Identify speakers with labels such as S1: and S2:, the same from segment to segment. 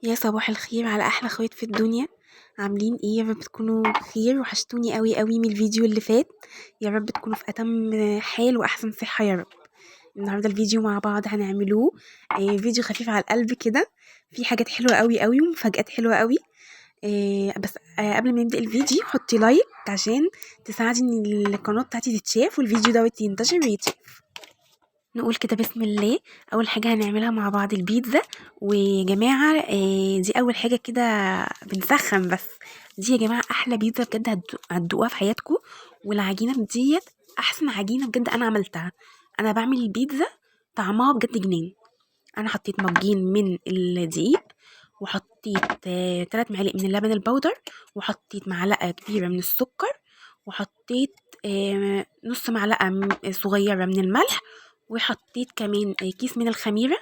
S1: يا صباح الخير على احلى اخوات في الدنيا. عاملين ايه؟ يا رب تكونوا بخير. وحشتوني قوي قوي من الفيديو اللي فات. يا رب تكونوا في اتم حال واحسن صحة يا رب. النهارده الفيديو مع بعض هنعملوه فيديو خفيف على القلب كده، في حاجات حلوة قوي قوي ومفاجآت حلوة قوي. بس قبل ما نبدا الفيديو حطي like عشان تساعدي ان القناة بتاعتي تتشاف والفيديو دوت ينتشر ويتشاف. نقول كده بسم الله. اول حاجة هنعملها مع بعض البيتزا. ويا جماعة دي اول حاجة كده بنسخن بس. دي يا جماعة احلى بيتزا بجد هتدوقوها في حياتكم. والعجينه ديت احسن عجينه بجد انا عملتها. انا بعمل البيتزا طعمها بجد جنان. انا حطيت مجين من الدقيق، وحطيت 3 معالق من اللبن البودر، وحطيت معلقه كبيرة من السكر، وحطيت نص معلقه صغيرة من الملح، وحطيت كمان كيس من الخميره،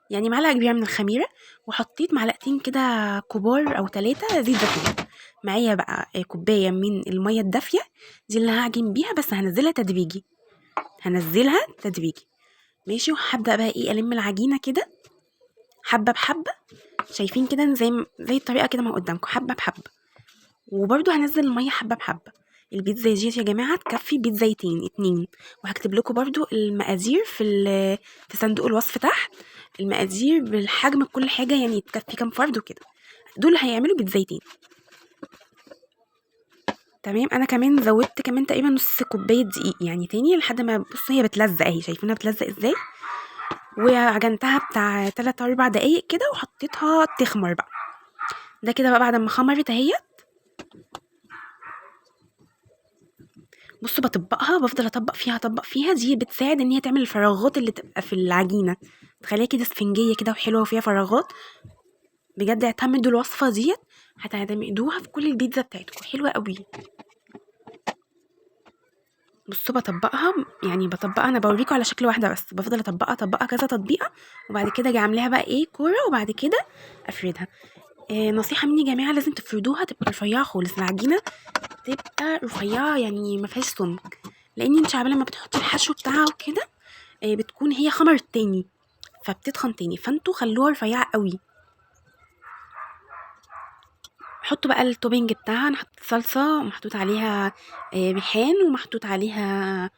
S1: يعني معلقه كبيرة من الخميره، وحطيت معلقتين كده كبار او 3 زيت زيتون. معايا بقى كوباية من المية الدافيه دي اللي هعجن بيها، بس هنزلها تدريجي، هنزلها تدريجي ماشي. وهبدا بقى الم العجينة كده حبه بحبه، شايفين كده زي الطريقة كده ما قدامكم، حبه بحبه. وبرده هنزل المية حبه بحبه. البيتزا دي يا جماعة تكفي بيتزايتين 2، وهكتب لكم برده المقادير في صندوق الوصف تحت، المقادير بالحجم بكل حاجة، يعني تكفي كام فرد وكده. دول هيعملوا بيتزايتين تمام. انا كمان زودت كمان تقريبا نص كوباية دقيق يعني تاني لحد ما بصوا هي بتلزق اهي، شايفينها بتلزق ازاي. وعجنتها بتاع 3 4 دقايق كده وحطيتها تخمر بقى. ده كده بقى بعد ما خمرت اهيت. بصوا بطبقها، بفضل اطبق فيها اطبق فيها. دي بتساعد ان هي تعمل الفراغات اللي تبقى في العجينة، تخليها كده اسفنجيه كده وحلوه وفيها فراغات. بجد اعتمدوا الوصفة ديت، هتعتمدوها في كل البيتزا بتاعتكم، حلوة قوي. بصوا بطبقها، يعني بطبقها انا بوريكم على شكل واحدة بس، بفضل اطبقها اطبقها كذا تطبيقه، وبعد كده اجي عاملاها بقى كورة، وبعد كده افردها. نصيحة مني يا جماعة، لازم تفردوها تبقى رفيعة خالص، العجينة تبقى رفيعة يعني ما فيهاش سمك، لان انت عبال ما بتحطي الحشو بتاعها وكده، بتكون هي خمرت تاني فبتتخن تاني، فانتوا خلوها رفيعة قوي. حطوا بقى ال topping بتاعها. انا حطيت صلصه ومحطوط عليها ريحان، ومحطوط عليها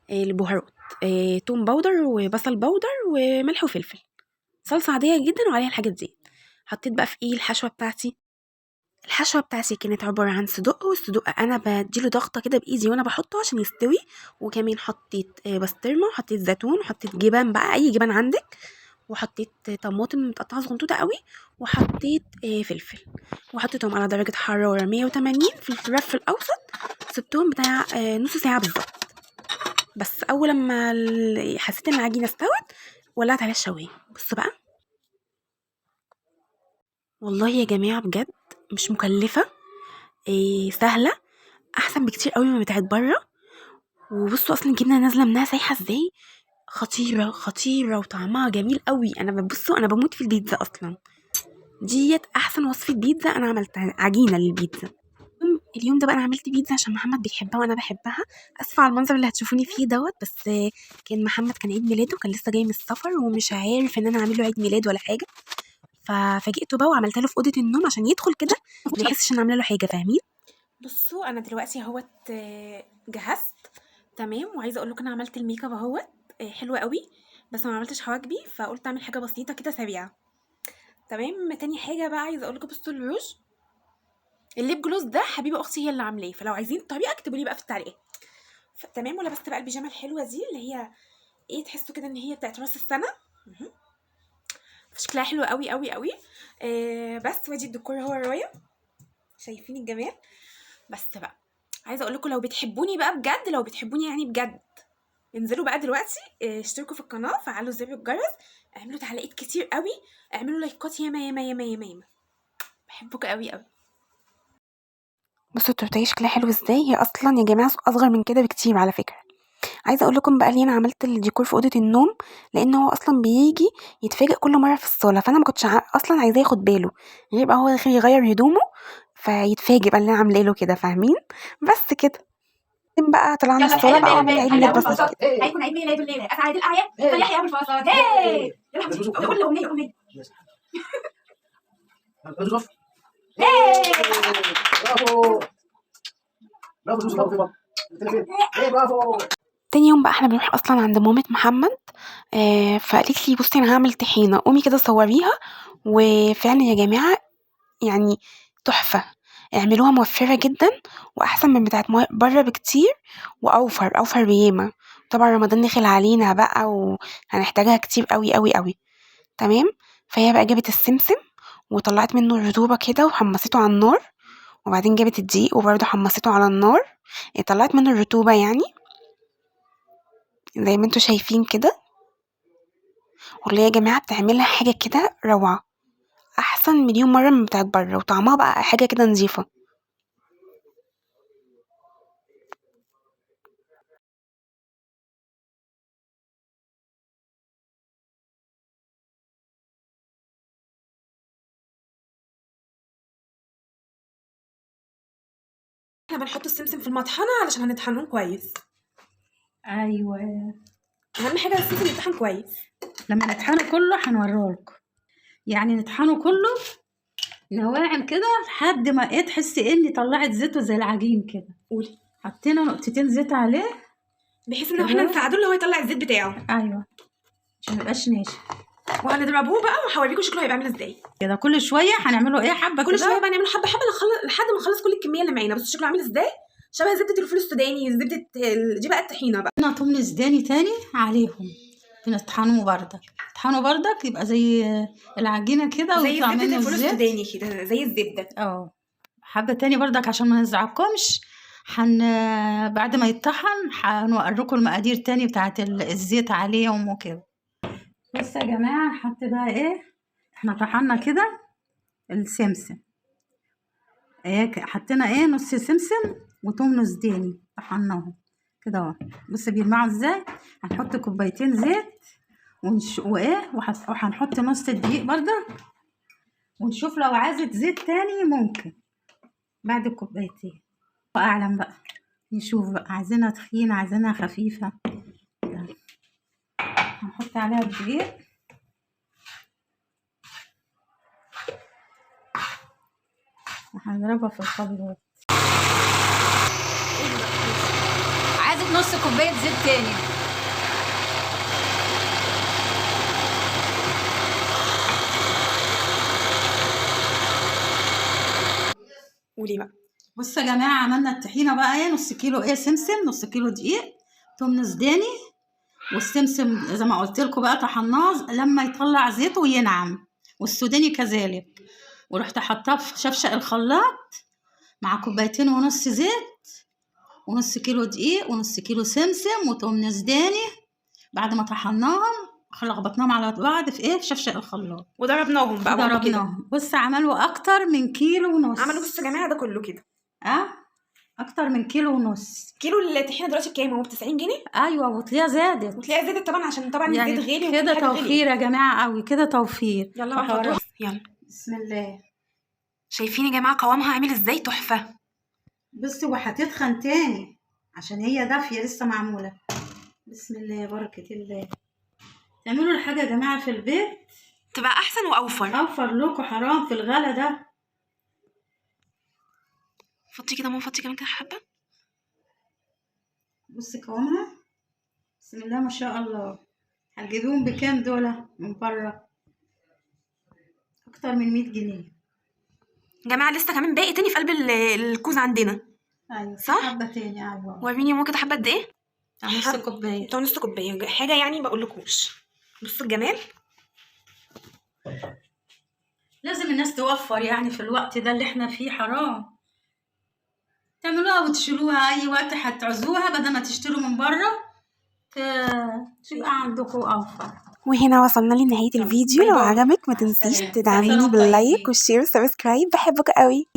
S1: البهارات، توم powder وبصل powder وملح وفلفل، صلصه عادية جدا وعليها الحاجات دي. حطيت بقى في الحشوه بتاعتي. الحشوه بتاعتي كانت عبارة عن صدق، والصدق انا بديله ضغطه كده بايدي وانا بحطه عشان يستوي. وكمان حطيت بسطرمه، وحطيت زيتون، وحطيت جبن بقى اي جبن عندك، وحطيت طماطم متقطعه صغنطوطه قوي، وحطيت فلفل، وحطيتهم على درجه حرارة 180 في الرف الاوسط. سبتهم بتاع نص ساعة بالظبط. بس اول ما حسيت ان العجينة استوت ولعت عليها الشوايه. بصوا بقى والله يا جماعة بجد مش مكلفة، سهلة، احسن بكتير قوي من بتاعت بره. وبصوا اصلا الجبنة نازله منها سايحه ازاي، خطيرة خطيرة وطعمها جميل قوي. انا بصوا انا بموت في البيتزا اصلا، ديت احسن وصفه بيتزا انا عملتها، عجينه للبيتزا. اليوم ده بقى انا عملت بيتزا عشان محمد بيحبها وانا بحبها. اسفه على المنظر اللي هتشوفوني فيه دوت، بس كان محمد كان عيد ميلاده، كان لسه جاي من السفر ومش عارف ان انا اعمل له عيد ميلاد ولا حاجة، ففاجئته بقى وعملتها له في اوضة النوم عشان يدخل كده ما يحسش ان عامله له حاجة، فاهمين؟ بصوا انا دلوقتي اهوت جهزت تمام، وعايزه اقول لكم انا عملت ال make up اهوت، حلو قوي، بس ما عملتش حواجبي فقلت اعمل حاجة بسيطة كده سريعة تمام. تاني حاجة بقى عايزه اقول لكم، بصوا الروج ال lip gloss ده حبيبه اختي هي اللي عاملاه، فلو عايزين الطريقة اكتبوا لي بقى في التعليقات تمام. ولبست بقى البيجامه الحلوة دي اللي هي تحسوا كده ان هي بتاعت راس السنة، شكلها حلو قوي قوي قوي. بس وادي الديكور هو ورايا، شايفين الجمال. بس بقى عايزه اقول لكم لو بتحبوني بقى بجد، لو بتحبوني يعني بجد، انزلوا بقى دلوقتي، اشتركوا في القناة، فعلوا زر الجرس، اعملوا تعليقات كتير قوي، اعملوا لايكات ياما ياما ياما ياما ياما، بحبكم قوي قوي. بصوا التورتيه شكلها حلو ازاي، هي اصلا يا جماعة اصغر من كده بكتير على فكرة. عايزه اقول لكم بقى ليه انا عملت الديكور في اوضة النوم، لان هو اصلا بيجي يتفاجئ كل مرة في الصاله، فانا ما كنتش اصلا عايزاه ياخد باله، غير بقى هو داخل يغير هدومه فيتفاجئ بقى اللي انا عاملاه له كده، فاهمين؟ بس كده بقى طلعنا
S2: يلا
S1: الصاله
S2: الحلم
S1: بقى وعملنا
S2: الليلة،
S1: عيد ميلاد
S2: هيكون
S1: بسيط كده.
S2: هيكون عيد ميلاد الليلة، اسعد الاعياد، فليحيى ابو الفصاد. هاي يلا حبيبي، قول له اغنية اغنية. يوسف. برافو برافو يوسف، برافو. ايه برافو.
S1: تاني يوم بقى احنا بنروح اصلا عند مامة محمد، فقالت لي بصي انا هعمل طحينه، قومي كده صوريها. وفعلا يا جماعة يعني تحفة، اعملوها موفره جدا واحسن من بتاعت بره بكتير، واوفر اوفر بياما. طبعا رمضان داخل علينا بقى وهنحتاجها كتير قوي قوي قوي. تمام. فهي بقى جابت السمسم وطلعت منه الرطوبة كده وحمصته على النار، وبعدين جابت الدقيق وبرده حمصته على النار، طلعت منه الرطوبة يعني زي ما انتوا شايفين كده. والله يا جماعة بتعملها حاجة كده روعة، أحسن مليون مرة من بتاعت بره، وطعمها بقى حاجة كده نظيفة. احنا بنحط السمسم في المطحنة علشان هنطحنه كويس.
S3: ايوه،
S1: اهم حاجة السمسم يتطحن كويس.
S3: لما نطحنه كله هنوريهولكم، يعني نطحنه كله نواعم كده لحد ما ايه تحسي ان طلعت زيته زي العجين كده.
S1: قولي.
S3: حطينا نقطتين زيت عليه
S1: بحيث ان احنا نساعده اللي هو يطلع الزيت بتاعه.
S3: ايوه، عشان ما يبقاش ناشف.
S1: وهنضربوه بقى وهوريكم شكله هيبقى عامل ازاي
S3: كده. كل شوية هنعمله ايه حبه
S1: كل
S3: كده.
S1: شوية بقى نعمله حبه حبه لحد ما نخلص كل الكمية اللي معانا. بس شكله عامل ازاي، شبه زبدة الفول السوداني، زبدة دي بقى الطحينه بقى.
S3: توم سوداني تاني عليهم، بنطحنوه بردك، طحنوه بردك يبقى زي العجينة كده،
S1: زي
S3: ويطلع
S1: زبدة
S3: منه
S1: الفول
S3: الزيت
S1: السوداني كده، زي الزبدة.
S3: حبه تاني بردك عشان ما نزعجكمش. بعد ما يتطحن هنوريكم المقادير تاني بتاعت الزيت عليهم وكده. بصوا يا جماعة، نحط بقى ايه، احنا طحنا كده السمسم، ايه حطينا ايه نص سمسم وتوم سوداني طحناهم كده اهو. بص بيلمعوا ازاي. هنحط كوبايتين زيت وايه وهنحط نص الدقيق برده، ونشوف لو عايزه زيت تاني ممكن بعد الكوبايتين. واعلم بقى، نشوف بقى عايزينها تخينة عايزينها خفيفة. هنحط عليها الدقيق. وهنضربها في الخلاط.
S4: عايزة نص كوباية زيت تاني.
S1: قولي بقى.
S3: بصوا يا جماعة، عملنا الطحينة بقى ايه، نص كيلو ايه سمسم، نص كيلو دقيق، توم سوداني، والسمسم زي ما قلت لكم بقى طحناه لما يطلع زيته وينعم، والسوداني كذلك. ورحت حطاه في شفشق الخلاط مع كوبايتين ونص زيت ونص كيلو دقيق ونص كيلو سمسم وتوم سوداني. بعد ما طحناهم لخبطناهم على بعض في ايه، في شفشق الخلاط،
S1: وضربناهم بقى.
S3: ضربناهم. بص عملوا اكتر من كيلو ونص.
S1: عملوا بصوا يا جماعة ده كله كده،
S3: اكتر من كيلو ونص.
S1: كيلو الطحينه دلوقتي بكام؟ هو ب 90 جنيه.
S3: ايوه، وتلاقيها زادت،
S1: وتلاقيها زادت طبعا عشان طبعا
S3: يعني
S1: الزيت غالي
S3: كده. توفير يا جماعة قوي كده، توفير.
S1: يلا بقى نحطوها. يلا
S3: بسم الله.
S1: شايفين يا جماعة قوامها عامل ازاي؟ تحفة.
S3: بصي وهتتخن تاني عشان هي دافيه لسه معمولة. بسم الله بركة الله. تعملوا الحاجة يا جماعة في البيت
S1: تبقى احسن واوفر،
S3: اوفر لكم، حرام في الغلا ده.
S1: فضي كده ماما، فضي كمان كده حبه.
S3: بصي قوامها بسم الله ما شاء الله. هتجيبيهم بكام دول من بره؟ اكتر من 100 جنيه
S1: يا جماعة. لسه كمان باقي تاني في قلب الكوز عندنا.
S3: ايوه
S1: صح؟
S3: حبه تاني. ايوه
S1: وريني يا ماما كده حبه قد ايه؟
S3: نص كوباية.
S1: بتاع نص كوباية حاجة يعني، ما اقولكوش. بصوا الجمال.
S3: لازم الناس توفر يعني في الوقت ده اللي احنا فيه، حرام تعملوها وتشيلوها اي وقت هتعوزوها، بدل ما تشتروا من بره تبقى عندكم اوفر.
S1: وهنا وصلنا لنهاية الفيديو. لو عجبك ما تنسيش تدعميني بال like وال share وال subscribe. بحبك قوي.